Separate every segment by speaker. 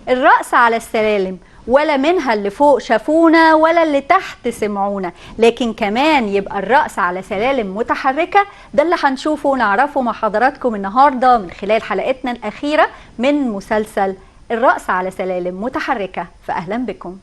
Speaker 1: الرقص على السلالم، ولا منها اللي فوق شافونا ولا اللي تحت سمعونا، لكن كمان يبقى الرقص على سلالم متحركة. ده اللي هنشوفه ونعرفه مع حضراتكم النهاردة من خلال حلقتنا الأخيرة من مسلسل الرقص على سلالم متحركة. فأهلا بكم.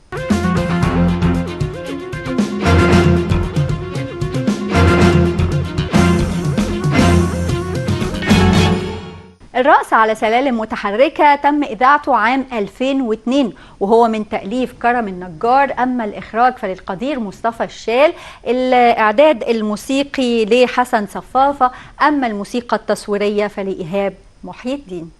Speaker 1: الرقص على سلالم متحركة تم إذاعته عام 2002 وهو من تأليف كرم النجار، أما الإخراج فللقدير مصطفى الشال، الإعداد الموسيقي لحسن صفافة، أما الموسيقى التصويرية فلإيهاب محي الدين.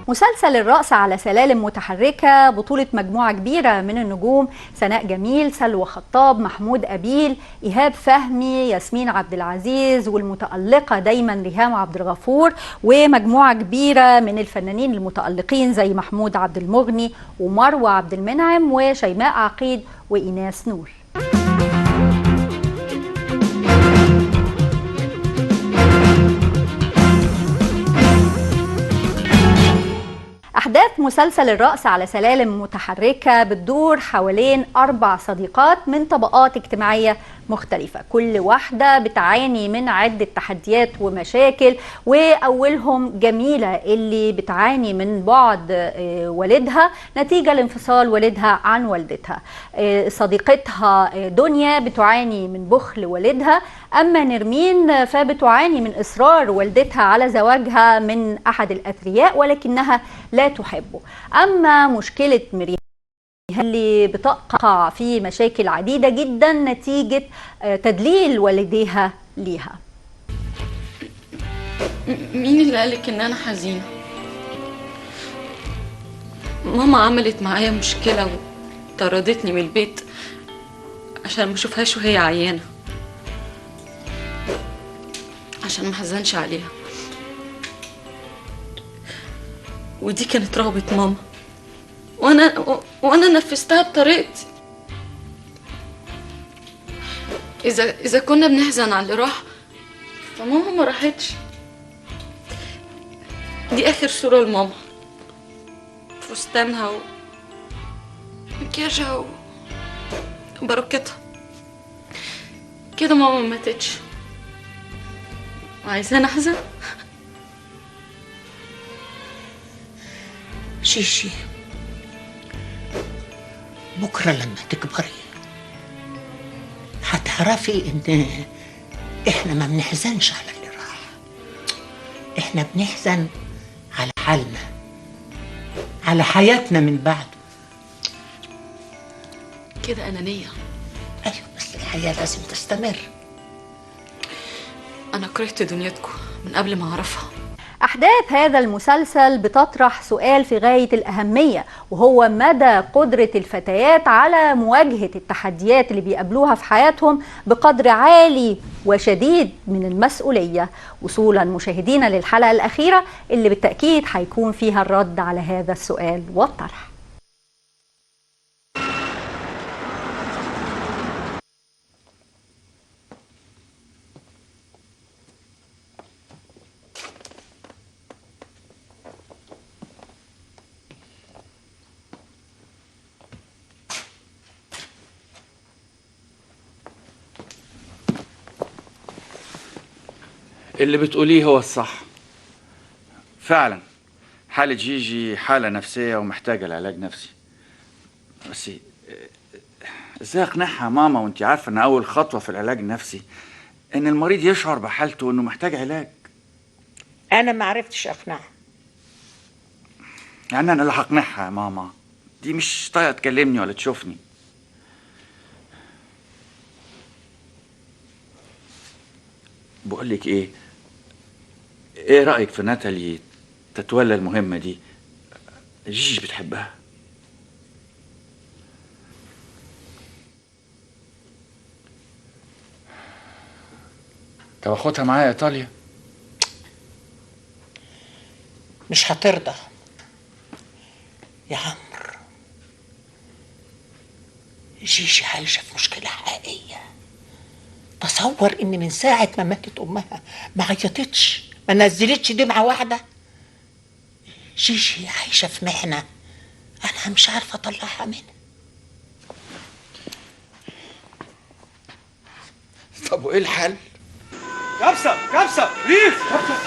Speaker 1: مسلسل الرقص على سلالم متحركة بطولة مجموعة كبيرة من النجوم: سناء جميل، سلوى خطاب، محمود أبيل، إيهاب فهمي، ياسمين عبد العزيز، والمتألقة دايما ريهام عبد الغفور، ومجموعة كبيرة من الفنانين المتألقين زي محمود عبد المغني ومروة عبد المنعم وشيماء عقيد وإيناس نور. أحداث مسلسل الرقص على سلالم متحركة بتدور حوالين 4 صديقات من طبقات اجتماعية مختلفة، كل واحدة بتعاني من عدة تحديات ومشاكل، وأولهم جميلة اللي بتعاني من بعد والدها نتيجة لانفصال والدها عن والدتها، صديقتها دنيا بتعاني من بخل والدها، أما نرمين فبتعاني من إصرار والدتها على زواجها من أحد الأثرياء ولكنها لا تحبه. أما مشكلة مريم اللي بتقع في مشاكل عديدة جدا نتيجة تدليل والديها ليها.
Speaker 2: مين اللي قالك ان انا حزينة؟ ماما عملت معايا مشكلة وطردتني من البيت عشان ما اشوفهاش وهي عيانة، عشان ما احزنش عليها، ودي كانت رغبة ماما وانا نفذتها بطريقتي. اذا كنا بنحزن على اللي راح فماما ما راحتش. دي اخر صورة لماما، فستانها ومكياجها وبركتها كده. ماما ما ماتتش. عايزاني احزن؟
Speaker 3: شيشي، بكرة لما تكبري هتعرفي إن إحنا ما بنحزنش على اللي راح، إحنا بنحزن على حالنا، على حياتنا من بعده.
Speaker 2: كده أنانية.
Speaker 3: أيوة، بس الحياة لازم تستمر.
Speaker 2: أنا كرهت دنيتكم من قبل ما أعرفها.
Speaker 1: أحداث هذا المسلسل بتطرح سؤال في غاية الأهمية، وهو مدى قدرة الفتيات على مواجهة التحديات اللي بيقابلوها في حياتهم بقدر عالي وشديد من المسؤولية. وصولا مشاهدينا للحلقة الأخيرة اللي بالتأكيد هيكون فيها الرد على هذا السؤال والطرح.
Speaker 4: اللي بتقوليه هو الصح فعلا. حالة جيجي حالة نفسية ومحتاجة لعلاج نفسي، بس ازاي اقنعها ماما وانت عارفة ان اول خطوة في العلاج النفسي ان المريض يشعر بحالته انه محتاج علاج؟
Speaker 3: انا ما عرفتش اقنعها.
Speaker 4: يعني انا اللي هقنعها يا ماما؟ دي مش طايقة تكلمني ولا تشوفني. بقول لك ايه، ايه رأيك في ناتالي تتولى المهمة دي؟ جيجي بتحبها. طب اخدها معايا ايطاليا؟
Speaker 3: مش هترضى يا عمرو. جيجي عايشة في مشكلة حقيقية. تصور ان من ساعة ما ماتت امها ما عيطتش، ما نزلتش دمعة واحدة. جيجي عايشة في محنة انا مش عارفة اطلعها منها.
Speaker 4: طب وايه الحل؟
Speaker 5: كبسة كبسة ريف كبسة.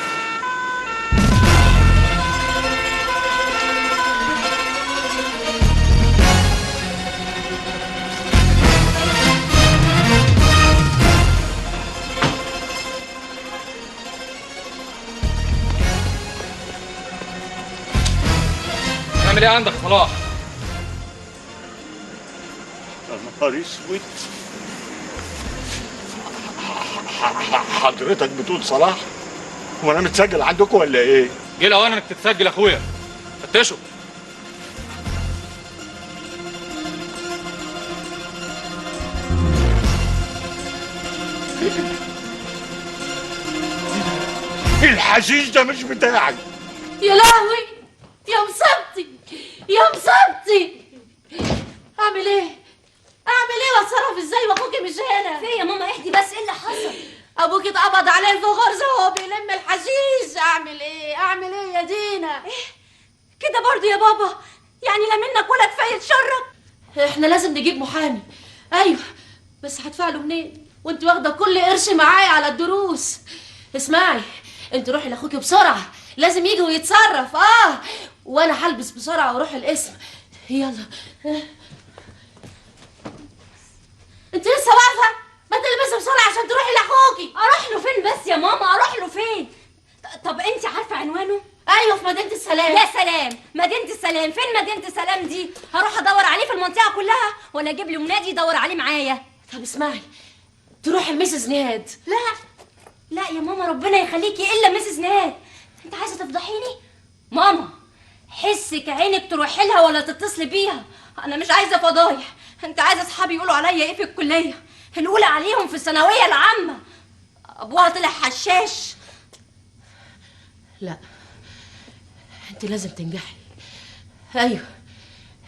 Speaker 6: تعمل ايه عندك صلاح؟
Speaker 7: يا نهار اسود، حضرتك بتقول صلاح؟ هو انا متسجل عندكم ولا ايه؟
Speaker 6: جه الاوان انك تتسجل يا اخويا. فتشوا.
Speaker 7: الحشيش ده مش بتاعك.
Speaker 8: يا لهوي يا مصيبتي يا مصيبتي، اعمل ايه؟ اعمل ايه واتصرف ازاي واخوكي مش هنا؟
Speaker 9: في يا ماما اهدي بس، ايه اللي حصل؟
Speaker 8: ابوكي اتقبض عليه في غرزه وهو بيلم الحشيش. اعمل ايه؟ اعمل ايه يا دينا؟
Speaker 9: ايه كده برضه يا بابا؟ يعني لا منك ولا كفاية شرك.
Speaker 8: احنا لازم نجيب محامي. ايوه بس هدفع له منين وانت واخده كل قرش معايا على الدروس؟ اسمعي انت روحي لاخوكي بسرعة، لازم يجي ويتصرف. وانا هلبس بسرعة واروح القسم. يلا. انت لسه واقفة؟ ما تلبسي بسرعة عشان تروحي لاخوكي.
Speaker 9: اروح له فين بس يا ماما؟ اروح له فين؟ طب انت عارفه عنوانه؟
Speaker 8: ايوه في مدينة السلام.
Speaker 9: يا سلام، مدينة السلام؟ فين مدينة السلام دي؟ هروح ادور عليه في المنطقة كلها ولا اجيب له منادي يدور عليه معايا؟
Speaker 8: طب اسمعي، تروحي ل Mrs نهاد.
Speaker 9: لا لا يا ماما ربنا يخليكي، الا Mrs نهاد. انت عايزه تفضحيني؟ ماما حسك عينك تروحي لها ولا تتصلي بيها، انا مش عايزه فضايح. انت عايزه اصحابي يقولوا عليا ايه في الكلية؟ الاولى عليهم في الثانوية العامة، ابوها طلع حشاش.
Speaker 8: لا انت لازم تنجحي. ايوه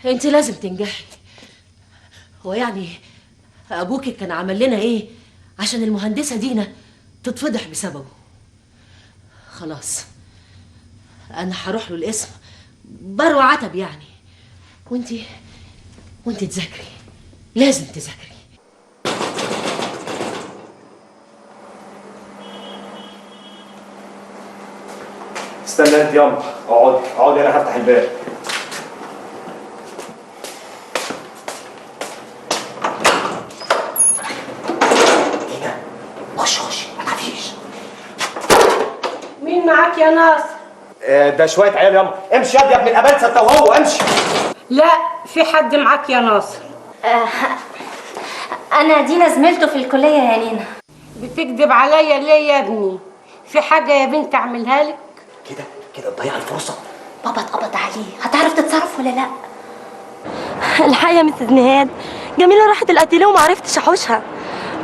Speaker 8: انت لازم تنجحي. هو يعني ابوكي كان عمل لنا ايه عشان المهندسه دينا تتفضح بسببه؟ خلاص انا هروح له القسم بر وعتب يعني، وانتي تذاكري، لازم تذاكري.
Speaker 5: استنى انت يلا، اقعدي اقعدي انا هفتح الباب.
Speaker 3: دينا خش خش ما تخافيش.
Speaker 10: مين معاك يا ناصر؟
Speaker 5: ده شوية عيال يلا. امشي يا ابن الابلسه انت وهو، امشي.
Speaker 10: لا في حد معاك يا ناصر؟
Speaker 9: انا دينا زميلته في الكلية يا نينا.
Speaker 10: بتكذب عليا ليه يا ابني؟ في حاجة يا بنت اعملها لك؟
Speaker 5: كده كده تضيع الفرصة.
Speaker 9: بابا اتقبض عليه، هتعرف تتصرف ولا لا؟
Speaker 11: الحقيقة يا Mrs نهاد، جميلة راحت الاتيليه وما عرفتش احوشها.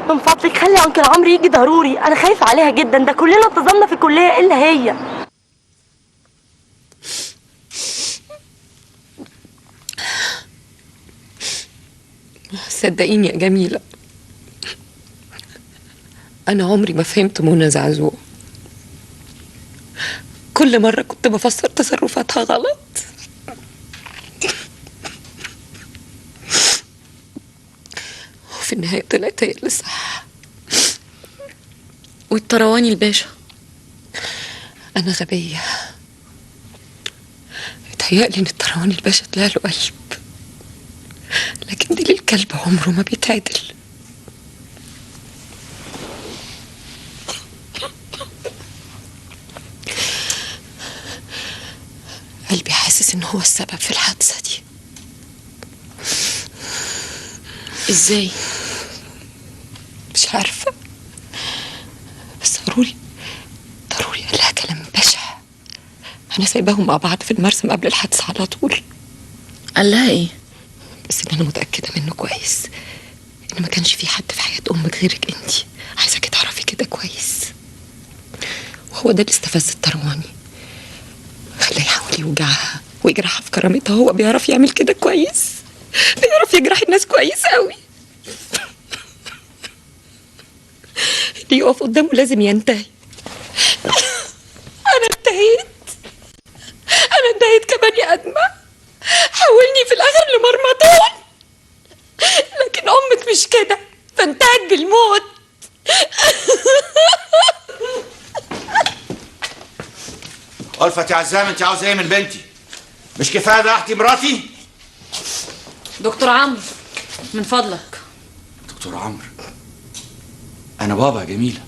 Speaker 11: من فضلك خلي uncle عمرو يجي ضروري، انا خايفة عليها جدا، ده كلنا انتظمنا في الكلية الا هي.
Speaker 2: صدقيني يا جميلة، أنا عمري ما فهمت منى زعزوع. كل مرة كنت بفسر تصرفاتها غلط. وفي النهاية طلعت هي اللي صح.
Speaker 12: والترواني الباشا.
Speaker 2: أنا غبية، اتهيألي إن الترواني الباشا طلع له قلب، لكن دليل الكلب عمره ما بيتعدل. قلبي حاسس إن هو السبب في الحادثة دي. إزاي؟ مش عارفة، بس هروح ضروري ضروري قال لها كلام بشع. انا سايباهم مع بعض في المرسم قبل الحادثة على طول.
Speaker 12: قال لها ايه؟
Speaker 2: بس اللي انا متاكدة منه كويس ان ما كانش في حد في حياة امك غيرك انتي. عايزاكي تعرفي كده كويس. وهو ده اللي استفز الترواني، خلاه يحاول يوجعها ويجرحها في كرامتها. هو بيعرف يعمل كده كويس، بيعرف يجرح الناس كويس قوي. اللي يقف قدامه لازم ينتهي. انا انتهيت، انا انتهيت كمان يا ادمه. حولني في الاخر لمرمطون، لكن امك مش كده، فانتهت بالموت.
Speaker 4: ألفت يا عزام، انت عاوزه ايه من بنتي؟ مش كفاية ضيعتي مراتي؟
Speaker 12: دكتور عمرو من فضلك.
Speaker 4: دكتور عمرو؟ انا بابا يا جميلة.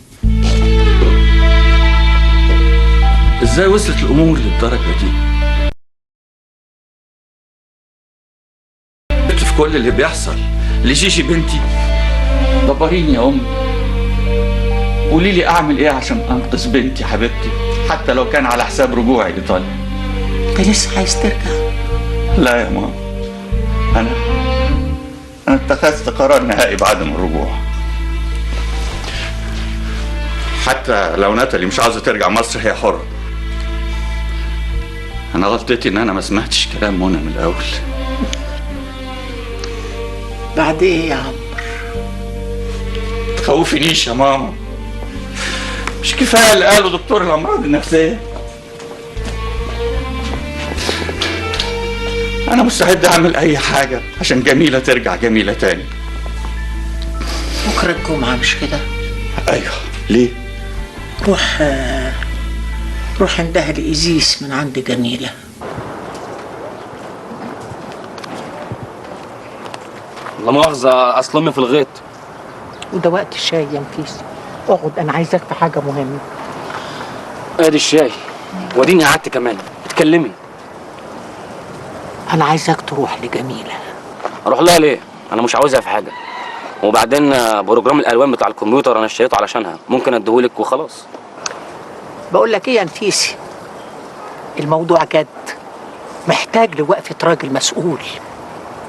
Speaker 4: ازاي وصلت الامور للدرجة دي؟ في كل اللي بيحصل لجيجي بنتي. دبريني يا امي، قولي لي اعمل ايه عشان انقذ بنتي حبيبتي، حتى لو كان على حساب رجوعي لايطاليا.
Speaker 3: انت لسه عايز ترجع؟
Speaker 4: لا يا ماما، انا اتخذت قرار نهائي بعدم الرجوع. حتى لو ناتالي مش عاوزه ترجع مصر هي حره. انا غلطتي ان انا ما سمعتش كلام منى من الاول.
Speaker 3: بعد ايه يا عمرو؟
Speaker 4: تخوفنيش يا ماما، مش كفاية اللي قاله دكتور الامراض النفسية؟ انا مستعد اعمل اي حاجة عشان جميلة ترجع جميلة تاني.
Speaker 3: بكره الجمعة مش كده؟
Speaker 4: ايوه. ليه؟
Speaker 3: روح عندها لإيزيس من عند جميلة.
Speaker 6: لا مؤاخذة، اصل امي في الغيط.
Speaker 3: وده وقت الشاي يا نفيس، اقعد انا عايزك في حاجة مهمة.
Speaker 6: ادي الشاي واديني قعدت كمان. اتكلمي.
Speaker 3: انا عايزك تروح لجميلة.
Speaker 6: اروح لها ليه؟ انا مش عاوزها في حاجة. وبعدين program الالوان بتاع الكمبيوتر انا اشتريته علشانها، ممكن اديهولك وخلاص.
Speaker 3: بقول لك ايه يا نفيسي، الموضوع جد، محتاج لوقفة راجل مسؤول.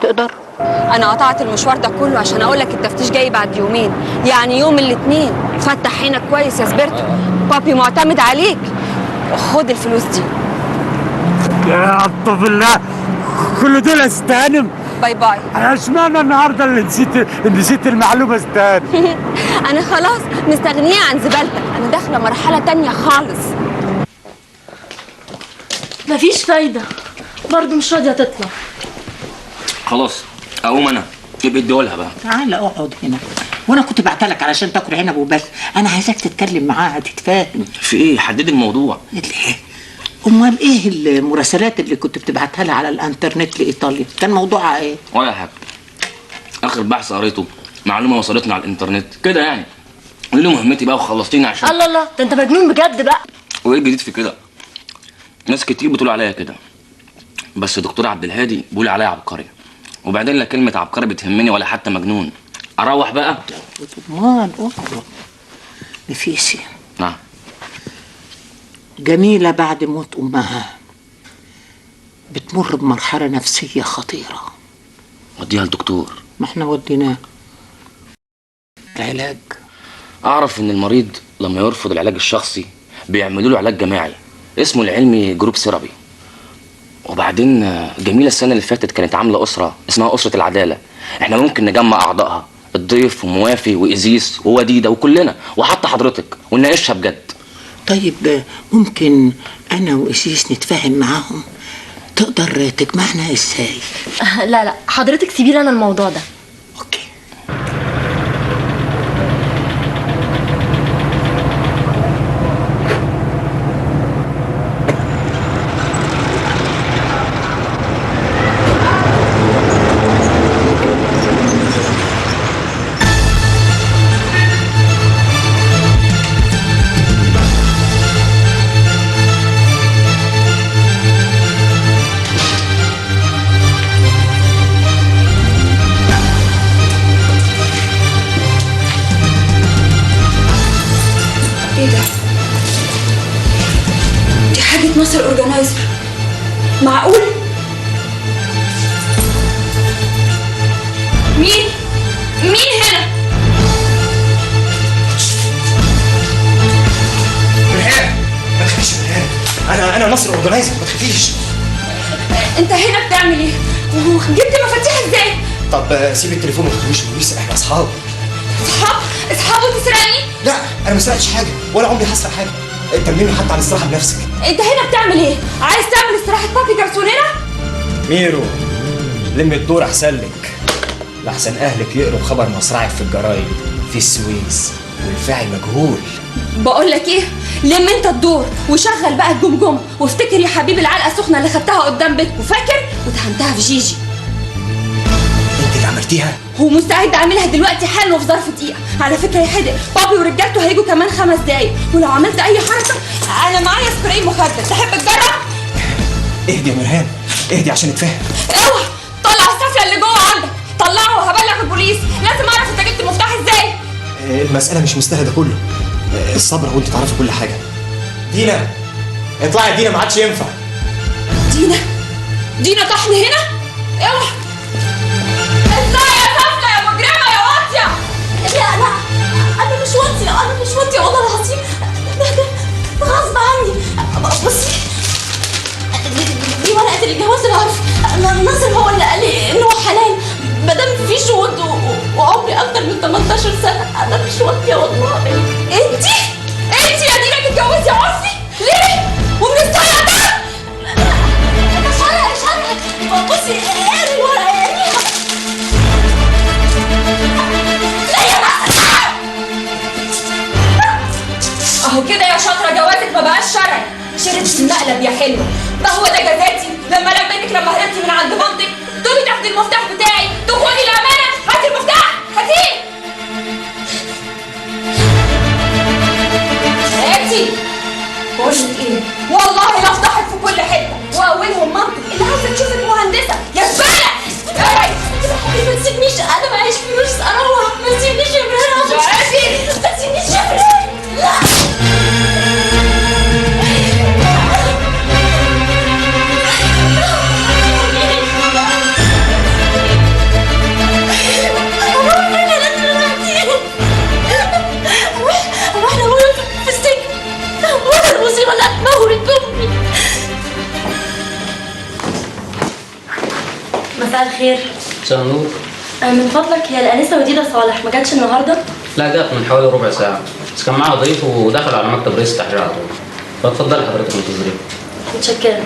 Speaker 3: تقدر؟
Speaker 2: انا قطعت المشوار ده كله عشان اقول لك التفتيش جاي بعد يومين، يعني يوم الاثنين. فتح عينك كويس يا سبرتو، بابي معتمد عليك. خد الفلوس دي.
Speaker 7: يا عطف الله، كل دول استهانم.
Speaker 2: bye bye.
Speaker 7: انا اشمعنى النهارده اللي نسيت المعلومة استهانم؟
Speaker 2: انا خلاص مستغنيه عن زبالتك، انا داخله مرحلة تانية خالص.
Speaker 8: مفيش فايده، برضه مش راضية تطلع.
Speaker 6: خلاص اقوم انا، يبقى اديهولها بقى.
Speaker 3: تعالى اقعد هنا، وانا كنت بعتلك علشان تاكل عنب وبس. انا عايزاك تتكلم معاها تتفاهم.
Speaker 6: في ايه؟ حددي الموضوع.
Speaker 3: امال ايه المراسلات اللي كنت بتبعتها لها على الانترنت لايطاليا؟ كان موضوعها ايه؟
Speaker 6: ولا حاجة. اخر بحث قريته معلومة وصلتنا على الانترنت كده يعني. قولي لي مهمتي بقى وخلصتيني عشان.
Speaker 8: الله الله، ده انت مجنون بجد بقى.
Speaker 6: وايه الجديد في كده؟ ناس كتير بتقول عليا كده، بس دكتور عبد الهادي بيقول عليا عبقري. وبعدين لا كلمة عبقري بتهمني ولا حتى مجنون. اروح بقى؟
Speaker 3: امال اقعد. نفيسي.
Speaker 6: نعم.
Speaker 3: جميلة بعد موت أمها بتمر بمرحلة نفسية خطيرة.
Speaker 6: وديها للدكتور.
Speaker 3: ما احنا وديناه العلاج.
Speaker 6: أعرف إن المريض لما يرفض العلاج الشخصي بيعملوا له علاج جماعي اسمه العلمي group therapy. وبعدين جميلة السنة اللي فاتت كانت عاملة أسرة اسمها أسرة العدالة. احنا ممكن نجمع أعضائها، الضيف وموافي وإزيس ووديدة وكلنا، وحتى حضرتك، ونناقشها بجد.
Speaker 3: طيب ممكن أنا وإزيس نتفاهم معاهم؟ تقدر تجمعنا إزاي؟
Speaker 8: لا لا حضرتك سيبي لنا الموضوع ده.
Speaker 3: okay.
Speaker 13: ناصر organizer. معقول؟ مين؟ مين هنا؟
Speaker 5: مرهان ما تخافيش يا مرهان، انا ناصر organizer، ما تخافيش.
Speaker 13: انت هنا بتعمل ايه؟ وجبت مفاتيح ازاي؟
Speaker 5: طب سيب التليفون وما تخافيش البوليس، احنا اصحاب.
Speaker 13: اصحاب؟ اصحاب وتسرقني؟
Speaker 5: لا انا ما سرقتش حاجة ولا عمري هسرق حاجة. تممي حتى على الاستراحة بنفسك.
Speaker 13: انت هنا بتعمل ايه؟ عايز تعمل استراحة بابي جرسون هنا؟
Speaker 5: ميرو لمي الدور احسن لك، لحسن اهلك يقروا خبر مصرعك في الجرايد في السويس والفاعل مجهول.
Speaker 13: بقول لك ايه، لم انت الدور وشغل بقى الجمجمة، وافتكر يا حبيبي العلقة السخنة اللي خدتها قدام بيتكم، فاكر؟ ودهنتها في جيجي.
Speaker 5: انت اللي عملتيها؟
Speaker 13: هو مستعد اعملها دلوقتي حالا وفي ظرف دقيقة. على فكرة يا حدق، بابي ورجالته هيجوا كمان 5 دقايق، ولو عملت اي حركة انا معايا سبراي مخدر، تحب تجرب؟
Speaker 5: اهدي يا مرهان، اهدي عشان نتفاهم.
Speaker 13: اوعى طلع السفله اللي جوه عندك، طلعه وهبلغ البوليس، لازم اعرف انت جبت المفتاح ازاي.
Speaker 5: المسألة مش مستاهلة ده كله، الصبر وانت تعرفي كل حاجة. دينا اطلعي يا دينا، ما عادش ينفع.
Speaker 13: دينا، دينا طحن هنا؟ اوعى اطلعي يا سفله يا مجرمه يا واطية.
Speaker 9: لا لا انا مش واطية، انا مش واطية والله العظيم، ده غصب عني. بصي دي ورقة الجواز العرف، ناصر هو اللي قال لي ان هو حلال ما دام في شهود وعمري اكتر من 18 سنة، انا مش واطية والله.
Speaker 13: انتي يا دينا تتجوزي عرفي؟ ليه؟ ومن الطريقة ده؟
Speaker 9: ده شرع شرع. بصي اقري الورقة، اقريها.
Speaker 13: لا يا ناصر، اهو كده يا شاطرة، جوازك ما بقاش شرعي، شربت المقلب يا حلوة. ما هو ده جزاتي لما لميتك، لما هربتي من عند مامتك تقولي تاخدي المفتاح بتاعي، تخوني الامانة. هاتي المفتاح، هاتيه هاتي. بقول لك ايه، والله لا افضحك في كل حتة، واولهم مامتك اللي عايزه تشوفك مهندسه يا زبالة.
Speaker 9: ما تسيبنيش، انا معيش فلوس اروح، ما تسيبنيش يا مرهان، ما تسيبنيش يا مرهان. لا مساء الخير.
Speaker 14: مساء النور.
Speaker 11: من فضلك هي الأنسة وديدة صالح ما جاتش النهارده؟
Speaker 14: لا جات من حوالي ربع ساعة، بس كان معاها ضيف ودخل على مكتب رئيس التحرير على طول. فاتفضلي حضرتك منتظرين.
Speaker 11: متشكرة.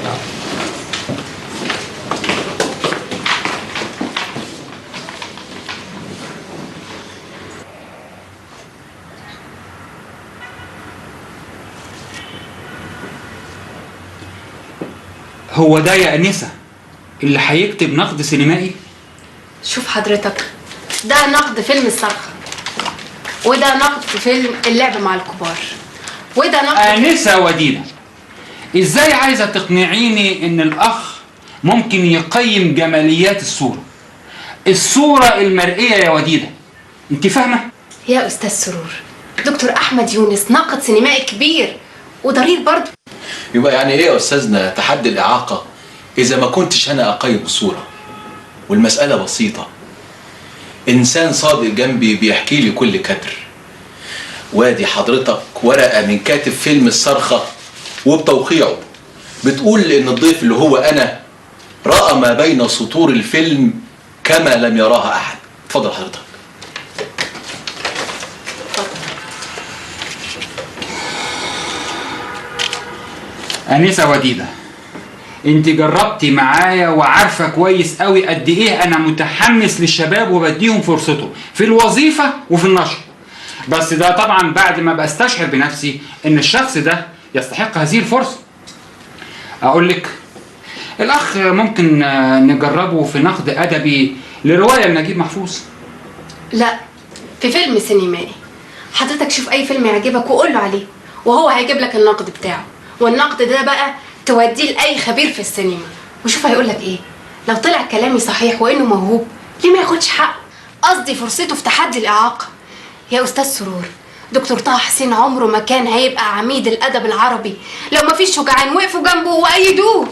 Speaker 4: هو ده يا أنسة اللي هيكتب نقد سينمائي؟
Speaker 15: شوف حضرتك، ده نقد فيلم الصرخة، وده نقد في فيلم اللعب مع الكبار، وده نقد.
Speaker 4: أنسة وديدة، إزاي عايزة تقنعيني إن الأخ ممكن يقيم جماليات الصورة؟ الصورة المرئية يا وديدة، أنت فاهمة؟
Speaker 15: يا أستاذ سرور، دكتور أحمد يونس ناقد سينمائي كبير وضرير برضه.
Speaker 16: يبقى يعني إيه يا أستاذنا تحدي الإعاقة إذا ما كنتش أنا أقيم الصورة؟ والمسألة بسيطة، إنسان صادق جنبي بيحكي لي كل كدر. وادي حضرتك ورقة من كاتب فيلم الصرخة وبتوقيعه بتقول إن الضيف اللي هو أنا رأى ما بين سطور الفيلم كما لم يراها أحد. اتفضل حضرتك.
Speaker 4: أنسة وديدة، انت جربتي معايا وعارفه كويس قوي قد ايه انا متحمس للشباب وبديهم فرصتهم في الوظيفة وفي النشر، بس ده طبعا بعد ما بستشعر بنفسي ان الشخص ده يستحق هذه الفرصة. اقول لك الاخ ممكن نجربه في نقد ادبي لرواية لنجيب محفوظ.
Speaker 15: لا، في فيلم سينمائي. حضرتك شوف اي فيلم يعجبك وقول له عليه، وهو هيجيب لك النقد بتاعه، والنقد ده بقى توديه لأي خبير في السينما وشوف هيقول لك ايه. لو طلع كلامي صحيح وانه موهوب، ليه ما ياخدش حقه؟ قصدي فرصته في تحدي الإعاقة. يا أستاذ سرور، دكتور طه حسين عمره ما كان هيبقى عميد الادب العربي لو ما فيش شجعان وقفوا جنبه وايدوه.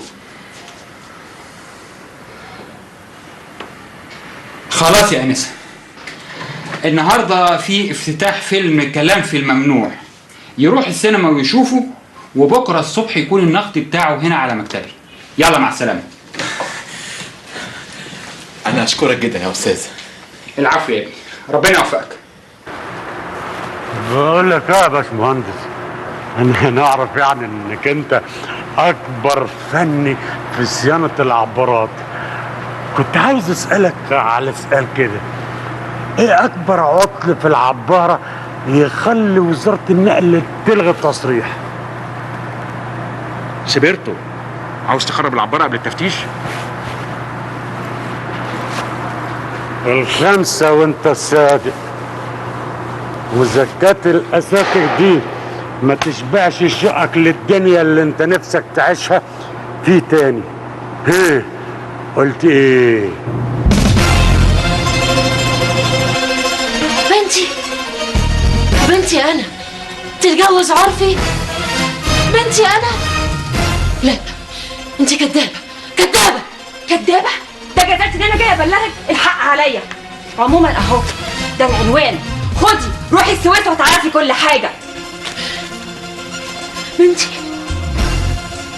Speaker 17: خلاص يا انسه، النهارده في افتتاح فيلم كلام في الممنوع، يروح السينما ويشوفه، وبكره الصبح يكون النقد بتاعه هنا على مكتبي. يلا مع السلامة.
Speaker 16: انا اشكرك جدا يا استاذ.
Speaker 17: العفو يا ابني، ربنا يوفقك.
Speaker 7: بقول لك ايه يا باشمهندس، انا نعرف يعني انك انت اكبر فني في صيانة العبارات. كنت عاوز اسالك على سؤال كده، ايه اكبر عطل في العبارة يخلي وزارة النقل تلغي التصريح؟
Speaker 18: سبرتو عاوز تخرب العبارة قبل التفتيش؟
Speaker 7: الخمسة وانت الصادق، وزكاة الاساتذة دي ما تشبعش شقك للدنيا اللي انت نفسك تعيشها في تاني. هيه قلت ايه؟
Speaker 8: بنتي، بنتي انا تتجوز عرفي؟ بنتي انا؟ لا انت كدابه كدابه
Speaker 13: كدابه. ده جدعت ان انا جاية ابلغك الحق عليا. عموما اهو ده العنوان، خدي روحي السويس وهتعرفي كل حاجة.
Speaker 8: بنتي،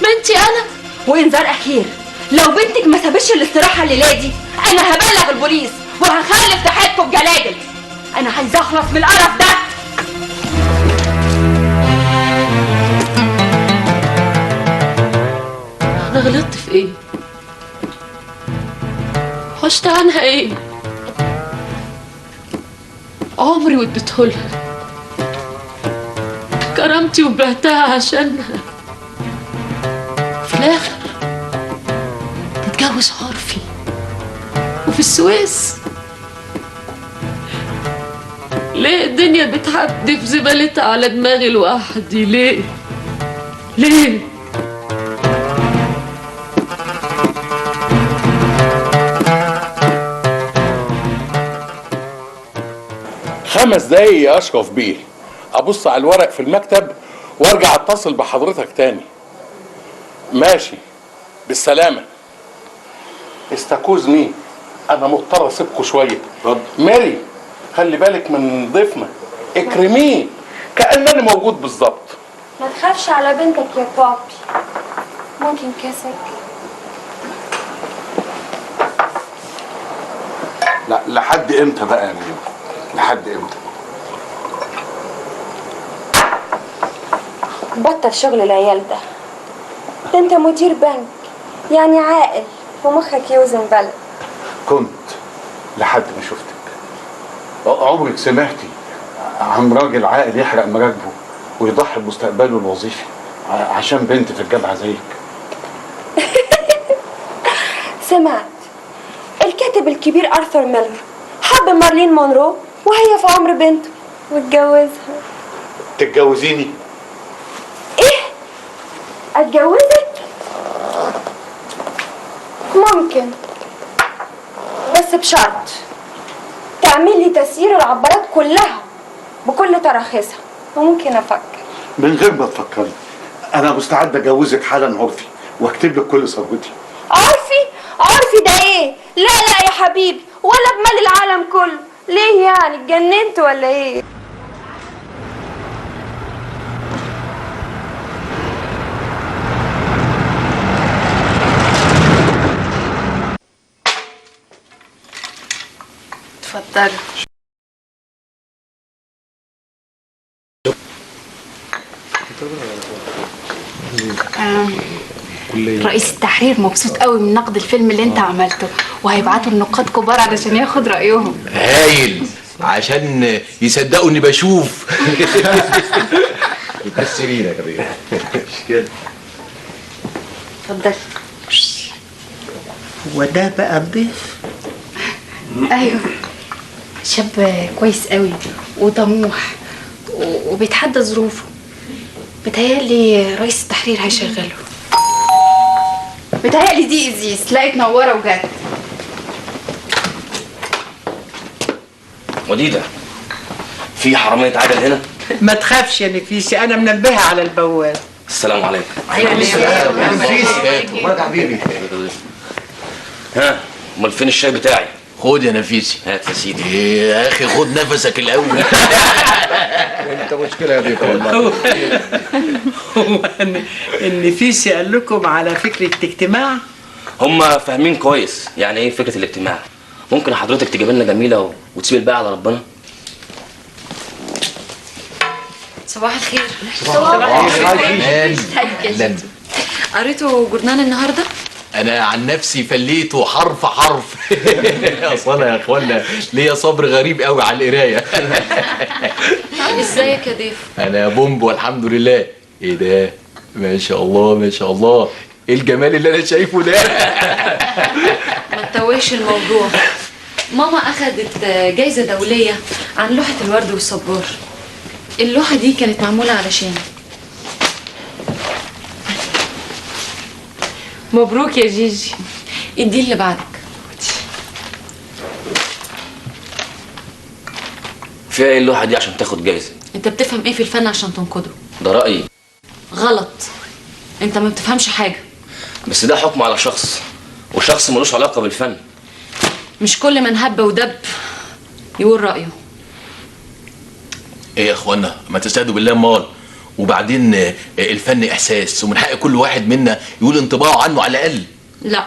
Speaker 8: بنتي انا.
Speaker 13: وانذار اخير، لو بنتك ما سابتش الاستراحة الليلة دي انا هبلغ البوليس وهخلف تحتكم بجلاجل. انا عايزه اخلص من القرف ده.
Speaker 8: انا غلطت في ايه؟ حشت عنها ايه؟ عمري واديتهولها، كرامتي وبعتها عشانها، في الاخر تتجوز عرفي وفي السويس. ليه الدنيا بتحدف زبالتها على دماغي لوحدي؟ ليه؟ ليه؟
Speaker 19: خمس دقايق يا اشرف بيه، ابص على الورق في المكتب وارجع اتصل بحضرتك تاني. ماشي، بالسلامة. استكوز مين؟ انا مضطر اسيبكوا شوية. اتفضل. ماري خلي بالك من ضيفنا، اكرميه كأنني موجود بالظبط.
Speaker 20: ما تخافش على بنتك يا بابي، ممكن كاسك.
Speaker 19: لا لحد امتى بقى يا ميو؟ لحد امتى؟
Speaker 20: بطل شغل العيال ده، ده انت مدير بنك يعني عاقل ومخك يوزن بلد.
Speaker 19: كنت لحد ما شفتك. عمرك سمعتي عن راجل عاقل يحرق مراكبه ويضحي بمستقبله الوظيفي عشان بنت في الجامعة زيك؟
Speaker 20: سمعت الكاتب الكبير ارثر ميلر حب مارلين مونرو وهي في عمر بنته واتجوزها.
Speaker 19: تتجوزيني؟
Speaker 20: ايه؟ اتجوزك؟ ممكن، بس بشرط تعملي تسيير العبارات كلها بكل تراخيصها، وممكن افكر.
Speaker 19: من غير ما تفكري انا مستعد اتجوزك حالا عرفي واكتب لك كل ثروتي.
Speaker 20: عرفي؟ عرفي ده ايه؟ لا لا يا حبيبي، ولا بمال العالم كله. ليه يعني اتجننت ولا ايه؟
Speaker 15: اتفضلي. رئيس التحرير مبسوط قوي من نقد الفيلم اللي انت عملته، وهيبعتوا النقاد كبار علشان ياخد رأيهم.
Speaker 16: هايل، عشان يصدقوا اني بشوف. بس لينا يا كبير. مش كده؟
Speaker 15: اتفضلي.
Speaker 3: هو ده بقى الضيف؟
Speaker 15: ايوه، شاب كويس قوي وطموح وبيتحدى ظروفه. بتهيألي رئيس التحرير هيشغله. بتهيألي دي ازيز لقيت نوره وجت.
Speaker 6: وديدة، في حرامية عجل هنا؟
Speaker 3: ما تخافش يا نفيسي، انا منبهه على البواب.
Speaker 6: السلام عليكم.
Speaker 3: وعليكم السلام
Speaker 16: يا نفيسي.
Speaker 6: مبارك يا حبيبي. ها، امال فين الشاي بتاعي؟
Speaker 16: خد يا نفيسي.
Speaker 6: هات يا سيدي.
Speaker 16: إيه يا اخي، خد نفسك الاول.
Speaker 18: انت مشكلة يا بيكو والله.
Speaker 3: هو النفيسي قال لكم على فكرة اجتماع؟
Speaker 6: هم فاهمين كويس يعني ايه فكرة الاجتماع. ممكن حضرتك تجيب لنا جميلة وتسيب الباقي على ربنا؟
Speaker 12: صباح الخير.
Speaker 16: صباح الخير.
Speaker 12: قريتوا جورنال النهارده؟
Speaker 16: انا عن نفسي فليته حرف حرف. اصل انا يا اخوانا ليا صبر غريب قوي على القراية.
Speaker 12: ازيك يا ضيف؟
Speaker 16: انا بومب والحمد لله. ايه ده؟ ما شاء الله ما شاء الله، ايه الجمال اللي انا شايفه ده؟
Speaker 12: ما تتوهش الموضوع. ماما اخدت جايزة دولية عن لوحة الورد والصبار. اللوحة دي كانت معمولة علشان. مبروك يا جيجي. ادي اللي بعدك.
Speaker 6: فيها ايه اللوحة دي عشان تاخد جايزة؟
Speaker 12: انت بتفهم ايه في الفن عشان تنقده؟
Speaker 6: ده رايي.
Speaker 12: غلط، انت ما بتفهمش حاجة.
Speaker 6: بس ده حكم على شخص، وشخص ملوش علاقة بالفن.
Speaker 12: مش كل من هب ودب يقول رايه.
Speaker 16: ايه يا اخوانا، ما تستهدوا بالله امال. وبعدين الفن احساس، ومن حق كل واحد منا يقول انطباعه عنه على الاقل.
Speaker 12: لا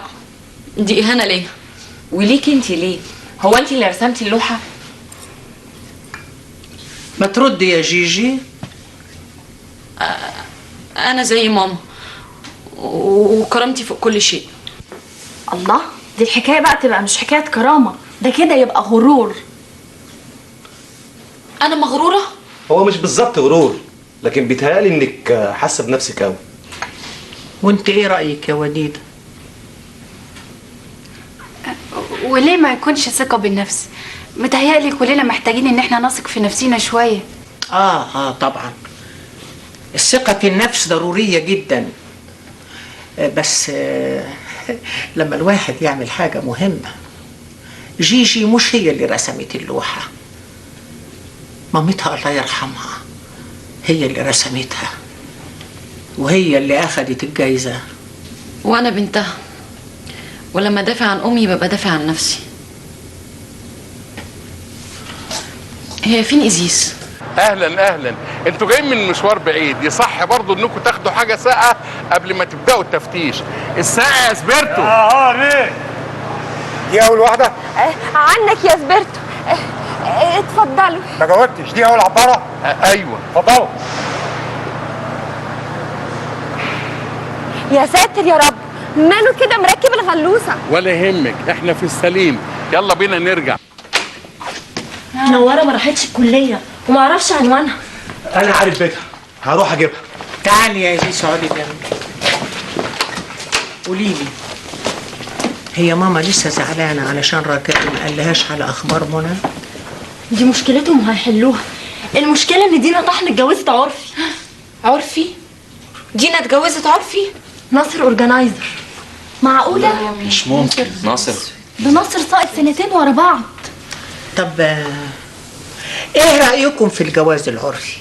Speaker 12: دي اهانه ليا.
Speaker 13: وليك انت ليه؟ هو انت اللي رسمتي اللوحة؟
Speaker 3: ما تردي يا جيجي.
Speaker 12: انا زي ماما وكرامتي فوق كل شيء.
Speaker 11: الله، دي الحكاية بقى تبقى مش حكاية كرامة، ده كده يبقى غرور.
Speaker 12: انا مغروره؟
Speaker 21: هو مش بالظبط غرور، لكن بيتهيألي انك حاسه بنفسك قوي.
Speaker 3: وانت ايه رايك يا وديده؟
Speaker 15: وليه ما يكونش ثقة بالنفس؟ متهيألي كلنا محتاجين ان احنا نثق في نفسينا شوية.
Speaker 3: طبعا الثقة في النفس ضرورية جدا، بس لما الواحد يعمل حاجة مهمة. جيجي مش هي اللي رسمت اللوحة، مامتها الله يرحمها هي اللي رسمتها، وهي اللي اخذت الجايزة.
Speaker 12: وانا بنتها، ولما دافع عن امي ببقى دافع عن نفسي. هي فين إزيس؟
Speaker 19: اهلا اهلا، انتوا جايين من مشوار بعيد، يصح برضو انكم تاخدوا حاجة ساقعه قبل ما تبداوا التفتيش. الساقعه يا سبيرتو.
Speaker 18: ليه؟ دي اول واحدة؟
Speaker 20: عنك يا سبيرتو. اتفضلوا.
Speaker 18: ما جاوبتش، دي اول عبارة؟
Speaker 19: ايوه.
Speaker 18: اتفضلوا.
Speaker 20: يا ساتر يا رب، ماله كده مركب الغلوسه؟
Speaker 19: ولا يهمك، احنا في السليم. يلا بينا نرجع.
Speaker 11: نوره ما راحتش الكلية وما اعرفش عنوانها.
Speaker 21: انا عارف بيتها، هروح اجيبها.
Speaker 3: تعالي يا زيزو اقعدي جنبي. قولي لي، هي ماما لسه زعلانة علشان رجاء ما قالهاش على اخبار منى؟
Speaker 11: دي مشكلتهم وهيحلوها. المشكلة ان دينا طحن اتجوزت عرفي.
Speaker 13: عرفي؟ دينا اتجوزت عرفي؟
Speaker 11: ناصر organizer. معقولة؟
Speaker 6: مش ممكن. ناصر
Speaker 11: ده ناصر ساقط سنتين ورا بعض.
Speaker 3: طب ايه رأيكم في الجواز العرفي؟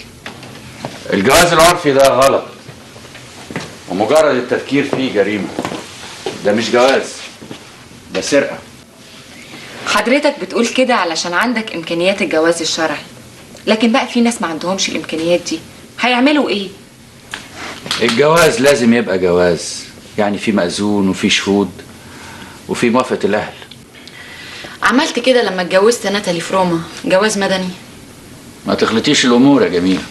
Speaker 4: الجواز العرفي ده غلط، ومجرد التفكير فيه جريمة. ده مش جواز، ده سرقة.
Speaker 13: حضرتك بتقول كده علشان عندك إمكانيات الجواز الشرعي، لكن بقى في ناس ما عندهمش الإمكانيات دي، هيعملوا إيه؟
Speaker 4: الجواز لازم يبقى جواز، يعني في مأذون وفي شهود وفي موافقة الأهل.
Speaker 12: عملت كده لما اتجوزت ناتالي في روما، جواز مدني.
Speaker 4: ما تخلطيش الأمور يا جميلة،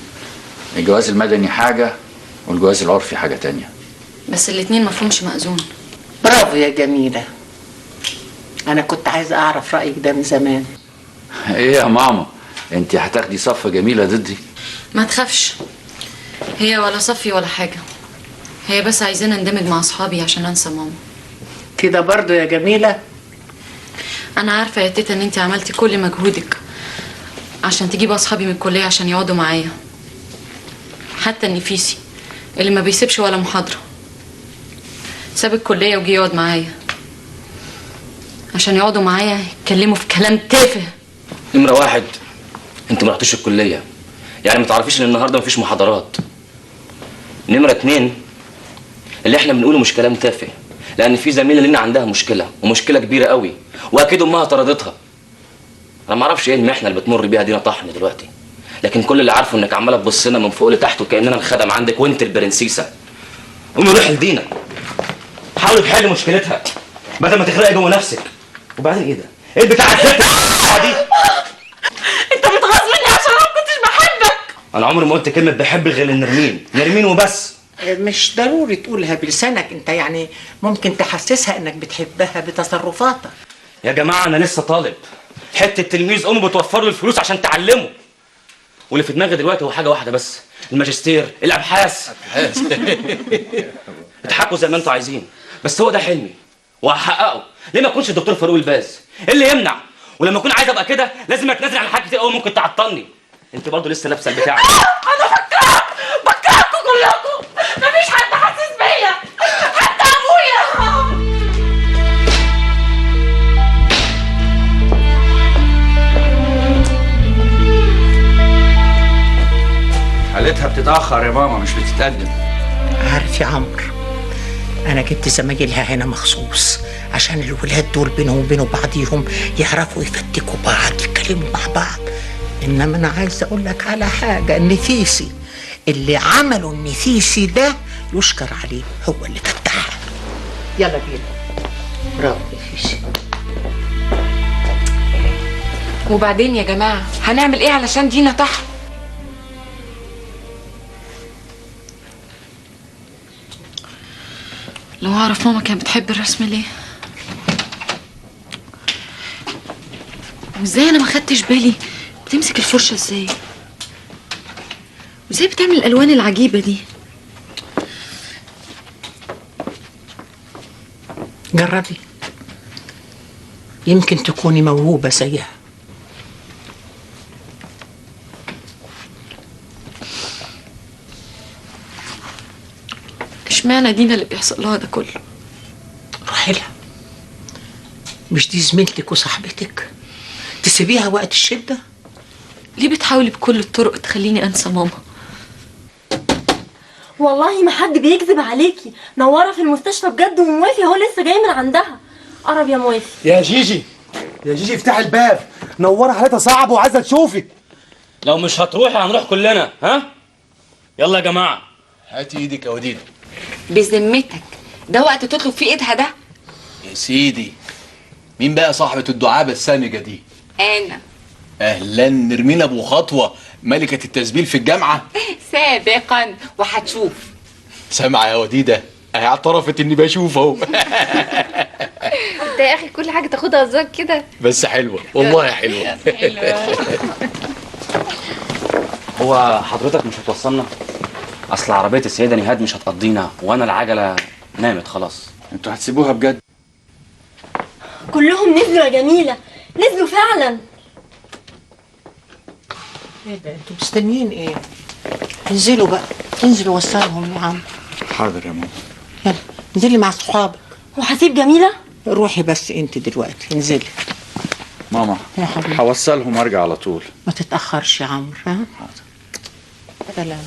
Speaker 4: الجواز المدني حاجة والجواز العرفي حاجة تانية.
Speaker 12: بس الاتنين مفهومش مأذون.
Speaker 3: برافو يا جميلة، أنا كنت عايزة أعرف رأيك ده من زمان.
Speaker 4: إيه يا ماما، أنت هتاخدي صفة جميلة ضدي؟
Speaker 12: ما تخافش، هي ولا صفي ولا حاجة، هي بس عايزين اندمج مع أصحابي عشان أنسى ماما.
Speaker 3: كده برضو يا جميلة؟
Speaker 12: أنا عارفة يا تيتا إن أنت عملتي كل مجهودك عشان تجيب أصحابي من الكلية عشان يقعدوا معايا، حتى النفيسي اللي ما بيسيبش ولا محاضرة ساب الكلية وجي يقعد معايا عشان يقعدوا معايا يتكلموا في كلام تافه.
Speaker 6: نمرة واحد، انت ما رحتوش الكلية، يعني ما تعرفيش ان النهارده مفيش محاضرات. نمره 2، اللي احنا بنقوله مش كلام تافه، لان في زميله لنا عندها مشكلة، ومشكلة كبيرة قوي، واكيد امها طردتها. انا ما اعرفش ايه المحنة اللي بتمر بيها دينا طحن دلوقتي، لكن كل اللي عارفه انك عماله تبص لنا من فوق لتحت وكاننا الخدم عندك وانت البرنسيسه. قومي روحي لدينا، حاولي تحلي مشكلتها بدل ما تخرقي جوه نفسك. وبعدين ايه ده؟ ايه البتاع الزفت دي؟
Speaker 13: انت بتغاظ مني عشان انا ما كنتش بحبك.
Speaker 6: انا عمري ما قلت كلمة بحب غير لنرمين، نرمين وبس.
Speaker 3: مش ضروري تقولها بلسانك انت، يعني ممكن تحسسها انك بتحبها بتصرفاتك.
Speaker 6: يا جماعة انا لسه طالب، حتة تلميذ امه بتوفر له الفلوس عشان تعلمه. واللي في دماغي دلوقتي هو حاجة واحدة بس، الماجستير، الابحاث. اضحكوا زي ما انتوا عايزين، بس هو ده حلمي وهحققه. ليه ما اكونش الدكتور فاروق الباز؟ ايه اللي يمنع؟ ولما اكون عايز ابقى كده لازم اتنازل عن حاجات كتير قوي ممكن تعطلني. انت برضه لسه لابسه البتاع.
Speaker 13: انا بكرهكم كلكم، مفيش حد حاسس بيا حتى ابويا.
Speaker 4: حالتها بتتاخر يا ماما، مش بتتقدم.
Speaker 3: عارف يا عمرو، انا جبت زمايلها هنا مخصوص عشان الولاد دول بينهم وبين بعضيهم يعرفوا يفتكوا بعض، يتكلموا مع بعض. انما انا عايز اقول لك على حاجة، النفيسي اللي عمله النفيسي ده يشكر عليه، هو اللي فتحها. يلا بينا. برافو نفيسي.
Speaker 12: وبعدين يا جماعة هنعمل ايه علشان دينا تحت؟ لو اعرف ماما كانت بتحب الرسم ليه، وازاي انا ما خدتش بالي بتمسك الفرشة ازاي، وازاي بتعمل الالوان العجيبة دي.
Speaker 3: جربي، يمكن تكوني موهوبه زيها.
Speaker 12: اشمعنى دينا اللي بيحصل لها ده كله؟
Speaker 3: روحي لها، مش دي زميلتك وصاحبتك؟ تسيبيها وقت الشدة؟
Speaker 12: ليه بتحاولي بكل الطرق تخليني انسى ماما؟
Speaker 11: والله ما حد بيكذب عليكي، نوره في المستشفى بجد، وموافي هو لسه جاي من عندها. قرب يا موافي.
Speaker 1: يا جيجي، يا جيجي افتحي الباب، نوره حالتها صعبة وعايزه تشوفك.
Speaker 6: لو مش هتروحي هنروح كلنا. ها؟ يلا يا جماعة.
Speaker 16: هاتي ايدك يا وديده.
Speaker 13: بذمتك ده وقت تطلب فيه ايدها ده؟
Speaker 16: يا سيدي، مين بقى صاحبة الدعابة السامجة دي؟
Speaker 13: أنا.
Speaker 16: أهلا، نرمين أبو خطوة، ملكة التسبيل في الجامعة.
Speaker 13: سابقا، وهتشوف.
Speaker 16: سامعة يا وديدة؟ أهي اعترفت إني بشوف أهو.
Speaker 15: أنت يا أخي كل حاجة تاخدها هزار كده.
Speaker 16: بس حلوة، والله حلوة.
Speaker 6: هو حضرتك مش هتوصلنا؟ اصل عربية السيدة نهاد مش هتقضينا، وانا العجلة نامت خلاص.
Speaker 4: انتوا هتسيبوها بجد؟
Speaker 11: كلهم نزلوا يا جميلة، نزلوا فعلا.
Speaker 3: ايه ده، انتوا مستنيين ايه؟ انزلوا بقى، انزلوا وصلهم يا عم.
Speaker 4: حاضر يا ماما.
Speaker 3: يلا انزلي مع صحابك.
Speaker 11: وهسيب جميلة؟
Speaker 3: روحي بس انت دلوقتي، انزلي.
Speaker 4: ماما
Speaker 3: يا حبيبي
Speaker 4: هوصلهم وارجع على طول.
Speaker 3: ما تتأخرش يا عمرو. ها؟ حاضر. سلام.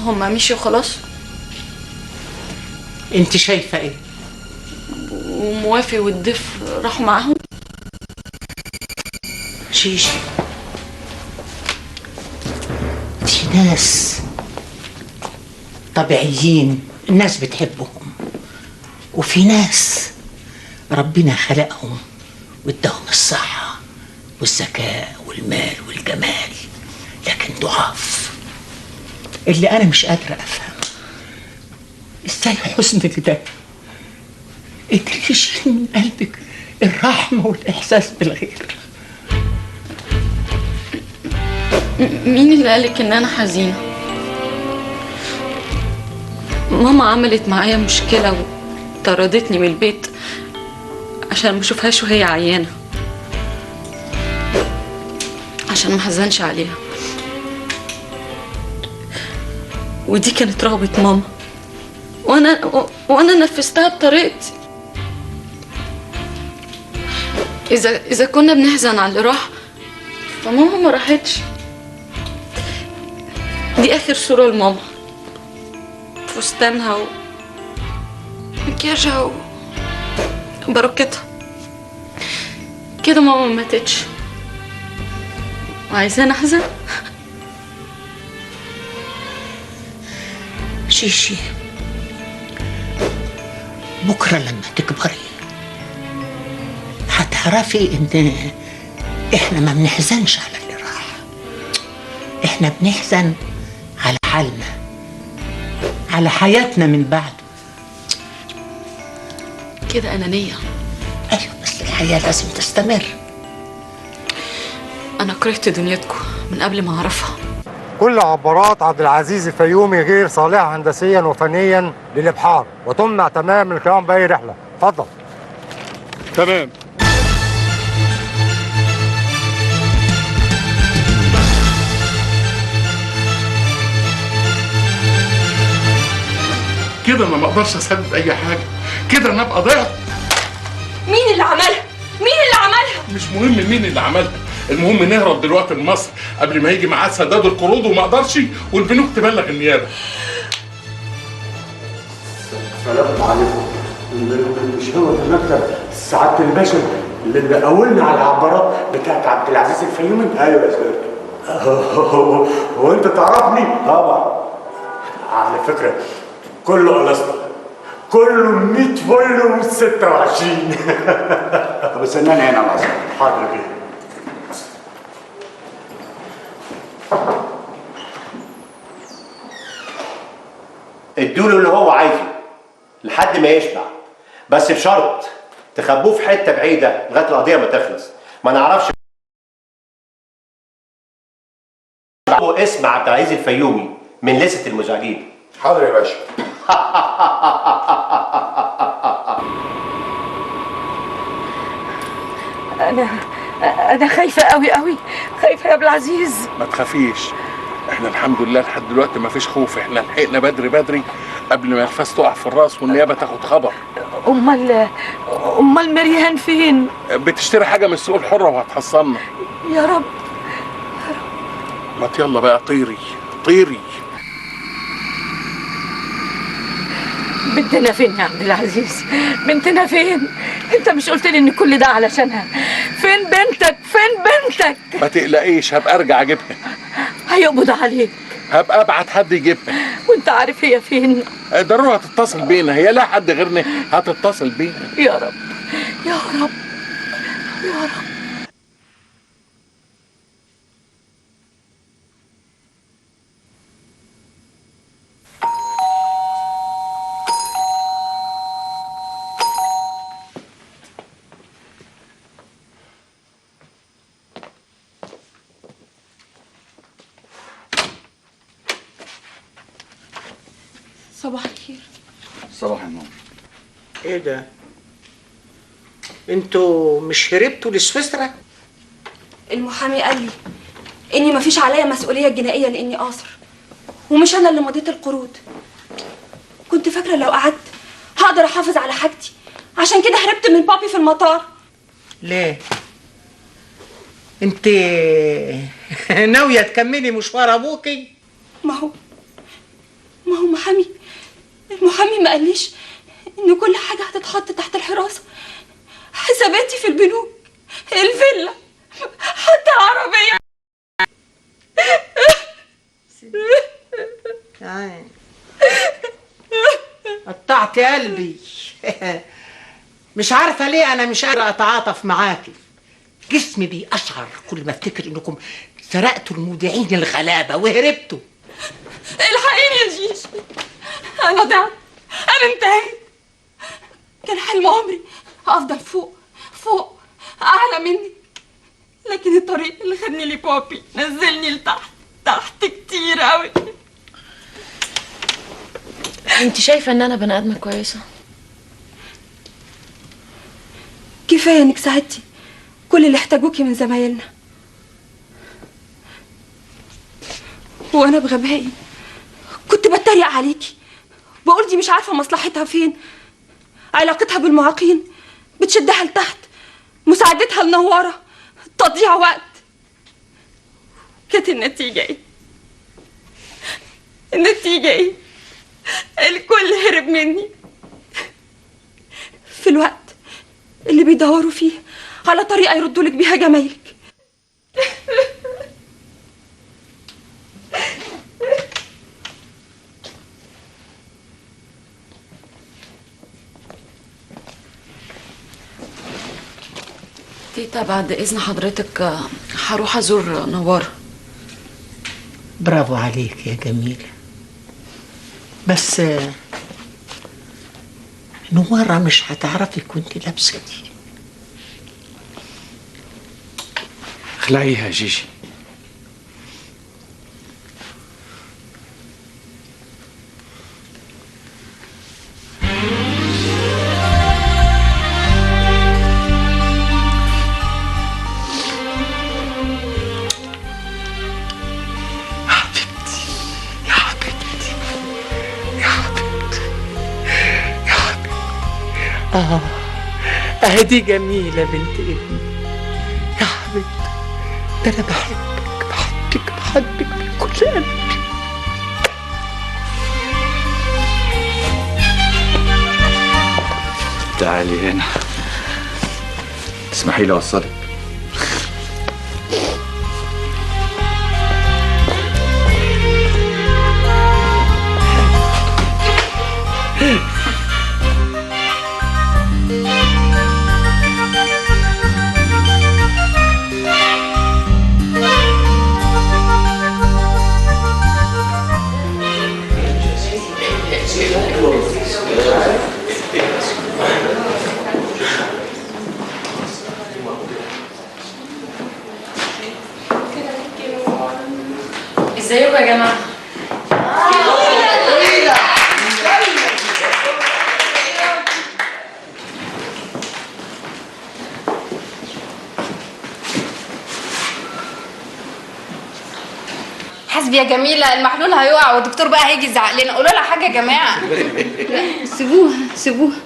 Speaker 12: هما مشيوا خلاص؟
Speaker 3: انت شايفه ايه؟
Speaker 12: وموافي والضيف راحوا معاهم؟
Speaker 3: شيشي، في ناس طبيعيين الناس بتحبهم، وفي ناس ربنا خلقهم واداهم الصحة والذكاء والمال والجمال، لكن ضعاف. اللي أنا مش قادرة أفهم إزاي حزنك ده قدر يشيل من قلبك الرحمة والإحساس بالغير.
Speaker 12: مين اللي قالك إن أنا حزينة؟ ماما عملت معايا مشكلة وطردتني من البيت عشان ما اشوفهاش وهي عيانه، عشان ما احزنش عليها. ودي كانت رغبة ماما، وانا نفذتها بطريقتي. اذا كنا بنحزن على اللي راح، فماما ما راحتش. دي اخر صورة لماما، فستانها ومكياجها وبركتها. كده ماما ما ماتتش. وعايزاني احزن؟
Speaker 3: شيشي، بكرة لما تكبري هتعرفي ان احنا ما بنحزنش على اللي راح، احنا بنحزن على حالنا، على حياتنا من بعده.
Speaker 12: كده أنانية.
Speaker 3: ايوه، بس الحياة لازم تستمر.
Speaker 12: أنا كرهت دنيتكم من قبل ما أعرفها.
Speaker 10: كل عبارات عبد العزيز الفيومي غير صالحة هندسيا وفنيا للإبحار، وتمنع تمام القيام بأي رحلة. اتفضل.
Speaker 19: تمام. كده انا ما اقدرش اسدد اي حاجة، كده انا ابقى ضعت.
Speaker 13: مين اللي عملها؟ مين اللي عملها؟
Speaker 19: مش مهم مين اللي عملها، المهم نهرب دلوقتي لمصر قبل ما يجي ميعاد سداد القروض وما اقدرش، والبنوك تبلغ النيابة.
Speaker 7: السلام عليكم. مش هو ده مكتب سعادة الباشا اللي قولنا على العبارات بتاعت عبد العزيز الفيومي؟ ايوه يا سيادة. هو انت تعرفني؟ طبعا. على فكرة كله قلصنا، كله 100 فل و26.
Speaker 4: طب استناني هنا العظيم.
Speaker 7: حاضر بيه.
Speaker 22: ادوله اللي هو عايزه لحد ما يشبع، بس بشرط تخبوه في حتة بعيدة لغاية القضية ما تخلص، ما نعرفش اسم عبد العزيز الفيومي من لستة المزعجين.
Speaker 18: حاضر يا باشا.
Speaker 2: أنا خايفة قوي قوي، خايفة يا عبد العزيز.
Speaker 19: ما تخافيش، احنا الحمد لله لحد دلوقتي ما فيش خوف، احنا لحقنا بدري بدري قبل ما الفاس تقع في الراس والنيابه تاخد خبر.
Speaker 2: امال مريان فين؟
Speaker 19: بتشتري حاجة من السوق الحرة وهتحصلنا.
Speaker 2: يا رب يا رب.
Speaker 19: ما يلا بقى طيري طيري.
Speaker 2: بنتنا فين يا عبد العزيز؟ بنتنا فين؟ انت مش قلت لي ان كل ده علشانها؟ فين بنتك؟ فين بنتك؟
Speaker 19: ما تقلقيش، هبقى ارجع اجيبها.
Speaker 2: هيقبض عليك.
Speaker 19: هبقى ابعت حد يجيبها.
Speaker 2: وانت عارف هي فين؟
Speaker 19: ضروري هتتصل بينا، هي لا حد غيرنا هتتصل بينا.
Speaker 2: يا رب يا رب يا رب.
Speaker 12: صباح الخير.
Speaker 4: صباح النور.
Speaker 3: ايه ده؟ انتوا مش هربتوا لسويسرا؟
Speaker 20: المحامي قال لي اني مفيش عليا مسؤولية جنائية لاني قاصر، ومش انا اللي مضيت القروض. كنت فاكره لو قعدت هقدر احافظ على حاجتي، عشان كده هربت من بابي في المطار.
Speaker 3: ليه؟ انت ناوية تكملي مشوار ابوكي؟
Speaker 20: ما هو محامي، المحامي ما قاليش ان كل حاجة هتتحط تحت الحراسة، حساباتي في البنوك، الفيلا، حتى العربية.
Speaker 3: قطعت قلبي. مش عارفه ليه انا مش قادرة اتعاطف معاكي. جسمي بيقشعر كل ما افتكر انكم سرقتوا المودعين الغلابة وهربتوا.
Speaker 13: الحقيني يا جيش، انا ضعت، انا انتهيت.
Speaker 20: كان حلم عمري افضل فوق فوق اعلى مني، لكن الطريق اللي خدني لبابي نزلني لتحت تحت كتير قوي.
Speaker 12: انت شايفه ان انا بني ادمه كويسة؟
Speaker 20: كفاية انك ساعدتي كل اللي احتاجوكي من زمايلنا. وانا بغبائي كنت بتريق عليكي، بقول دي مش عارفه مصلحتها فين، علاقتها بالمعاقين بتشدها لتحت، مساعدتها لنواره تضييع وقت. كانت النتيجة ايه؟ النتيجة ايه؟ الكل هرب مني في الوقت اللي بيدوروا فيه على طريقه يردوا لك بيها جمايلك.
Speaker 12: تيتا بعد إذن حضرتك هروح أزور نوارة.
Speaker 3: برافو عليك يا جميلة، بس نوارة مش هتعرفك وانت لابسة دي.
Speaker 4: اخلعيها يا جيجي.
Speaker 3: اهدي جميلة بنت ابني يا حبيبتي، ده انا بحبك بحبك بحبك من كل قلبي.
Speaker 4: تعالي هنا، تسمحي لي اوصلك؟
Speaker 12: ازيكم يا جماعة؟
Speaker 15: حسبي يا جميلة، المحلول هيقع والدكتور بقى هيجي يزعق لنا. قولوا لها حاجة يا جماعة.
Speaker 5: لا سيبوها سيبوها،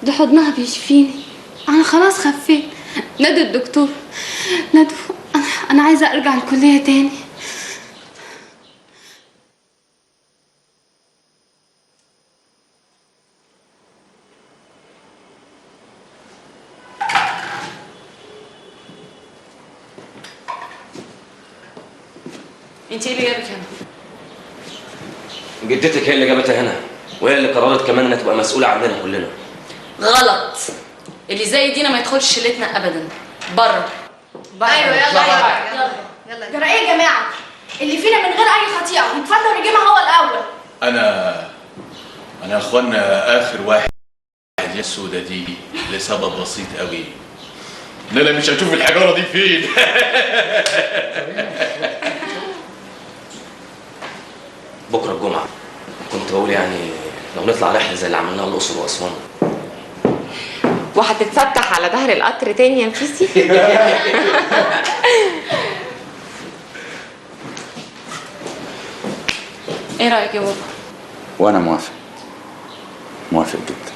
Speaker 5: ده حضنها بيشفيني، انا خلاص خفيت. نادوا الدكتور، نادوا، انا عايزه ارجع الكلية تاني.
Speaker 12: انت ايه اللي جابك هنا؟
Speaker 6: جدتك هي اللي جابتها هنا، وهي اللي قررت كمان انها تبقى مسؤولة عننا كلنا.
Speaker 12: غلط، اللي زي دينا ما يدخلش شلتنا ابدا. بره.
Speaker 15: ايوه يلا يلا يلا. جرى ايه يا جماعة؟ اللي فينا من غير اي خطيئة يتفضل يجيبها هو الاول.
Speaker 16: انا يا اخوانا اخر واحد السودة دي لسبب بسيط قوي، ان انا مش هشوف الحجارة دي فين.
Speaker 6: بكره الجمعة كنت بقول يعني لو نطلع رحله زي اللي عملناها الاقصر واسوان.
Speaker 13: وهتتفتح على ظهر القطر تاني يا نفيسي؟
Speaker 12: ايه رايك يا بابا؟
Speaker 4: وانا موافق، موافق جدا.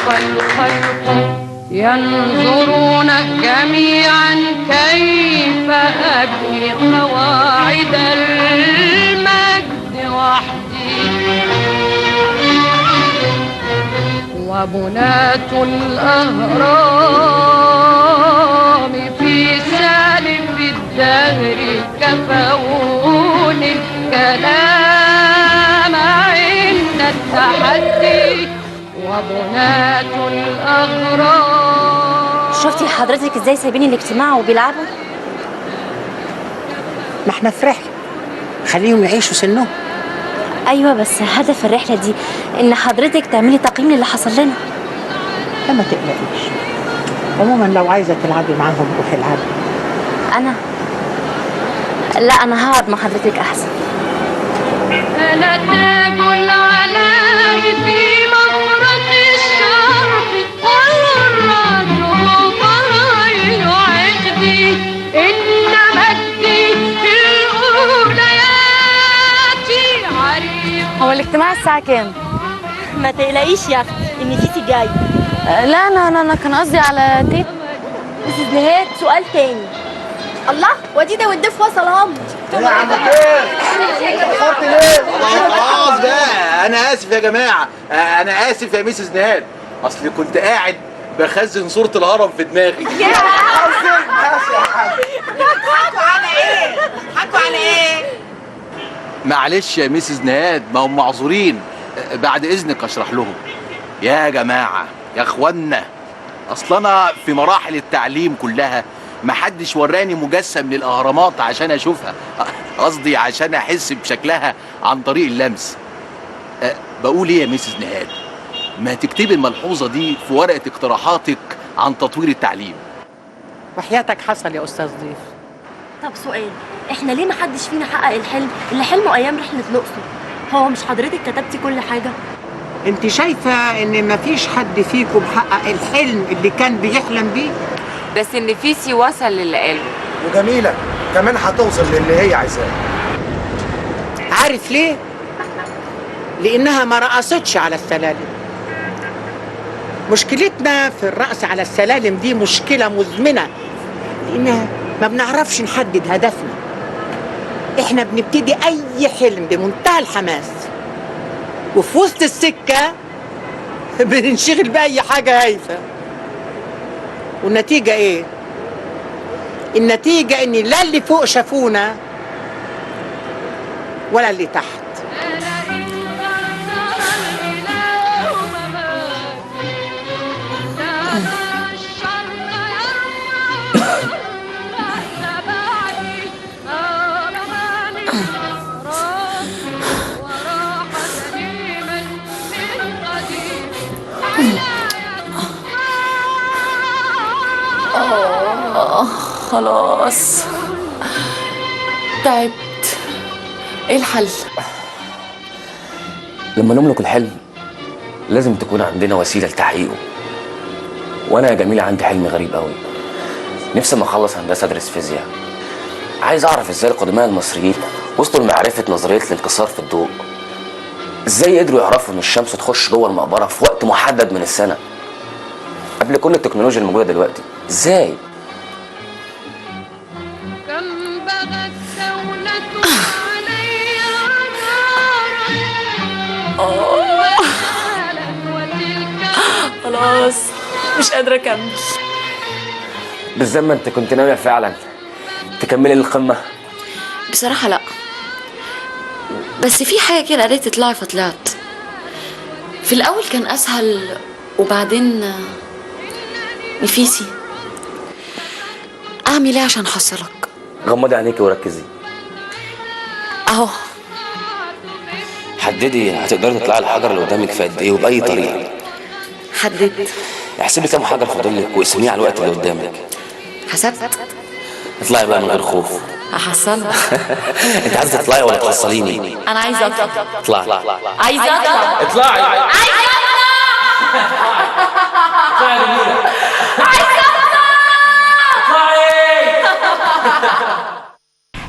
Speaker 9: الخلق ينظرون جميعا كيف أبني قواعد المجد وحدي، وبناة الأهرام في سالف الدهر كفوني الكلام عند التحدي، وبناة الأهرام.
Speaker 11: شفتي حضرتك ازاي سايبين الاجتماع وبيلعبوا؟
Speaker 3: ما احنا في رحلة، خليهم يعيشوا سنهم.
Speaker 11: ايوه بس هدف الرحلة دي ان حضرتك تعملي تقييم للي حصل لنا.
Speaker 3: لا ما تقلقيش، عموما لو عايزة تلعبي معاهم روحي العبي.
Speaker 11: انا؟ لا انا هقعد مع حضرتك احسن.
Speaker 9: أنا تاج العلاء في
Speaker 12: هو الاجتماع الساعة كام؟
Speaker 11: ما تقلقيش يا اختي، النفيسي جاي.
Speaker 12: لا انا كان قصدي على تيتا.
Speaker 11: Mrs نهاد سؤال تاني.
Speaker 14: الله، وديده والضيف وصل اهم.
Speaker 18: يا عم اتأخرت ليه؟ خلاص بقى، انا اسف يا جماعة، انا اسف يا Mrs نهاد، اصل كنت قاعد بخزن صوره الهرم في دماغي.
Speaker 3: حكوا على ايه؟ حكوا على ايه؟
Speaker 16: معلش يا Mrs نهاد، ما هم معذورين. بعد اذنك اشرح لهم. يا جماعة يا اخوانا، اصل انا في مراحل التعليم كلها محدش وراني مجسم للاهرامات عشان اشوفها، قصدي عشان احس بشكلها عن طريق اللمس. بقول ايه يا Mrs نهاد، ما تكتبي الملحوظة دي في ورقة اقتراحاتك عن تطوير التعليم.
Speaker 3: وحياتك حصل يا استاذ ضيف.
Speaker 11: طب سؤال، احنا ليه محدش فينا حقق الحلم اللي حلمه ايام رحله الاقصر؟ هو مش حضرتك كتبتي كل حاجة؟
Speaker 3: انت شايفه ان مفيش حد فيكم حقق الحلم اللي كان بيحلم بيه؟
Speaker 17: بس النفيسي وصل للي قاله،
Speaker 1: وجميلة كمان هتوصل للي هي عايزاه.
Speaker 3: عارف ليه؟ لانها ما رقصتش على السلالم. مشكلتنا في الرقص على السلالم دي مشكلة مزمنة، لانها ما بنعرفش نحدد هدفنا. احنا بنبتدي اي حلم بمنتهى الحماس، وفي وسط السكة بننشغل باي حاجة هايفة. والنتيجة ايه؟ النتيجة ان لا اللي فوق شافونا ولا اللي تحت.
Speaker 12: خلاص تعبت. ايه الحل؟
Speaker 6: لما نملك الحلم لازم تكون عندنا وسيلة لتحقيقه. وانا يا جميلة عندي حلم غريب قوي، نفسي اما اخلص هندسة ادرس فيزياء. عايز اعرف ازاي القدماء المصريين وصلوا لمعرفة نظرية الانكسار في الضوء. ازاي قدروا يعرفوا ان الشمس تخش جوه المقبرة في وقت محدد من السنة قبل كل التكنولوجيا الموجودة دلوقتي؟ ازاي؟
Speaker 12: خلاص مش قادرة أكمل.
Speaker 6: بالذات ما أنت كنت ناوية فعلا تكملي للقمة.
Speaker 12: بصراحة لأ، بس في حاجة كده قالت تطلعي فطلعت. في الأول كان أسهل، وبعدين نفيسي. أعمل إيه عشان أحصلك؟
Speaker 6: غمضي عينيكي وركزي
Speaker 12: أهو.
Speaker 6: حددي هتقدري تطلعي الحجر اللي قدامك في قد إيه وبأي طريقة.
Speaker 12: حددت.
Speaker 6: احسبي كام حجر فاضلك واقسميه على الوقت اللي قدامك.
Speaker 12: حسبت.
Speaker 6: اطلعي بقى من غير خوف.
Speaker 12: هحصلها.
Speaker 6: انت عايزه تطلعي ولا تحصليني؟
Speaker 12: انا عايزه اطلع.
Speaker 6: اطلعي.
Speaker 12: عايزه اطلع.
Speaker 6: اطلعي.
Speaker 12: عايزه اطلع. اطلعي يا جميلة. عايزه اطلع.
Speaker 6: اطلعي.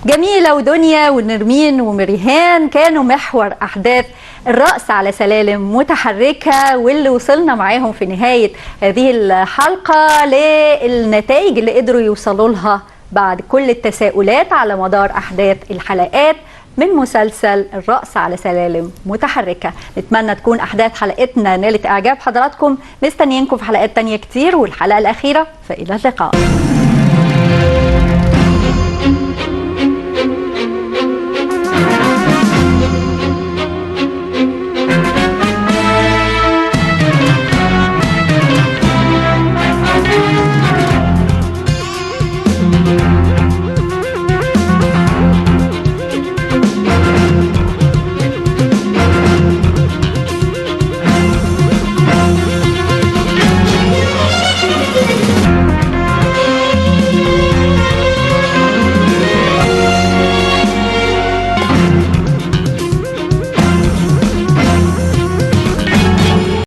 Speaker 23: جميلة ودنيا ونرمين ومريهان كانوا محور أحداث الرقص على سلالم متحركة، واللي وصلنا معاهم في نهاية هذه الحلقة للنتائج اللي قدروا يوصلوا لها بعد كل التساؤلات على مدار أحداث الحلقات من مسلسل الرقص على سلالم متحركة. نتمنى تكون أحداث حلقتنا نالت إعجاب حضراتكم. مستنيينكم في حلقات تانية كتير والحلقة الأخيرة، فإلى اللقاء.